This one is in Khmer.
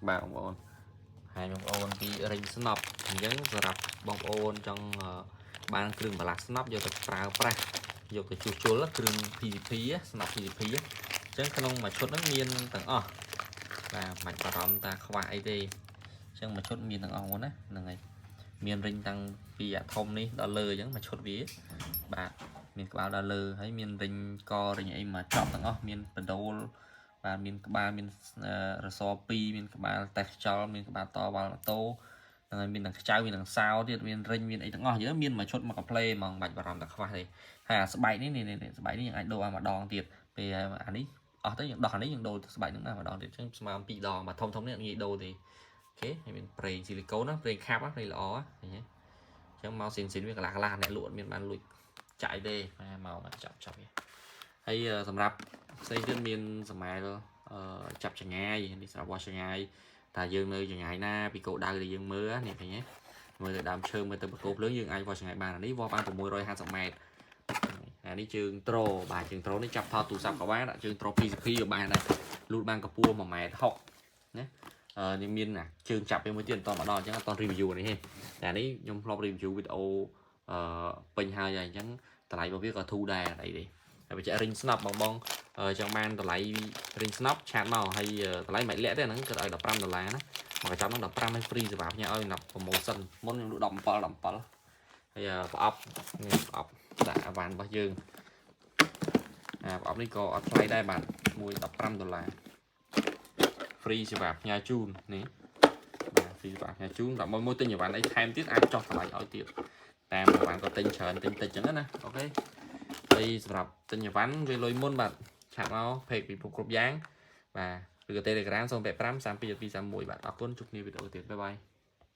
បាទបងប្អូនហើយបងប្អូនពីរិញស្នប់អញ្ចឹងសម្រាប់បងប្អូនចង់បានគ្រឿងបន្លាស់ស្នប់យកទៅប្រើប្រាស់យកទៅជួសជុលគ្រឿង PCP ស្នប់ PCP អញ្ចឹងក្នុងមួយឈុតហ្នឹងមានទាំងអស់បាទមិនបារម្ភតាខ្វះអីទេអញ្ចឹងមួយឈុតមានទាំងអស់ហ្នឹងណាហ្នឹងហើយមានរិញតាំងពីអាធំនេះដល់លើអញ្ចឹងមួយឈុតវាបាទមានក្បាលដល់លើហើយមានរិញករិញអីមកចប់ទាំងអស់មានបដូលបាទមានក្បាលមានរស2មានក្បាលតេស្តខ្យល់មានក្បាលតវ៉ាល់ម៉ូតូហ្នឹងហើយមានទាំងខ្ចៅមានទាំងសោទៀតមានរិញមានអីទាំងអស់យើងមានមួយឈុតមកកាផ្លេហ្មងបាច់បារម្ភតែខ្វះទេហើយអាស្បែកនេះនេះស្បែកនេះយើងអាចដូរឲ្យម្ដងទៀតពេលអានេះអស់ទៅយើងដោះអានេះយើងដូរស្បែកហ្នឹងណាម្ដងទៀតអញ្ចឹងស្មើពីរដងបាទធំធំនេះអត់ងាយដូរទេOK ហើយមានប្រេងស៊ីលីកូនណាប្រេងខាប់ណាប្រេងល្អឃើញទេអញ្ចឹងមកស៊ីនស៊ីនវាកន្លះកន្លះអ្នកលក់អត់មានបានលួចចាយទេមកមកចាប់ចាប់វាហើយសម្រាប់ផ្សេងទៀតមានសមែលចាប់ចងាយនេះសម្រាប់វាស់ចងាយតែយើងនៅចងាយណាពីគោដៅដែលយើងមើលនេះឃើញទេមើលទៅដើមឈើមើលទៅបកគោភ្លើងយើងអាចវាស់ចងាយបានអានេះវាស់បាន650ម៉ែត្រអានេះជើងត្រូបាទជើងត្រូនេះចាប់ថតទូរស័ព្ទក៏បានដាក់ជើងត្រូ PCP ក៏បានដែរលូតបានកម្ពស់1ម៉ែត្រ60ណាអឺនេះមានជើងចាប់ពេលមួយទៀតអត់មកដល់អញ្ចឹងអត់ review នេះទេតែនេះខ្ញុំធ្លាប់ review វីដេអូអឺពេញហើយអញ្ចឹងតម្លៃរបស់វាក៏ធូរដែរអីទេហើយបញ្ជាក់រិញស្នប់បងបងចង់បានតម្លៃរិញស្នប់chat មកហើយតម្លៃមិនលាក់ទេហ្នឹងគាត់ឲ្យ15ដុល្លារណាមកកញ្ចប់ហ្នឹង15ឲ្យ free សេវាផ្ញើឲ្យសម្រាប់ promotion មុនខ្ញុំលក់17 17ហើយប្រអប់នេះប្រអប់ដាក់អវ៉ាន់របស់យើងអាប្រអប់នេះក៏អត់ថ្លៃដែរបាទមួយ15ដុល្លារ free សេវាផ្ញើជូននេះបាទ free សេវាផ្ញើជូនដល់មួយមួយទិញអវ៉ាន់អីថែមទៀតអាចចុះតម្លៃឲ្យទៀតតាមអវ៉ាន់ក៏ទិញច្រើនទិញតិចចឹងណាOK ហើយសម្រាប់ទិញអវ៉ាន់វាលុយមុនបាទ chat មក page ពិភពគ្រប់យ៉ាងបាទឬក៏ Telegram 085 32 231បាទអរគុណជួបគ្នាវីដេអូទៀត bye bye.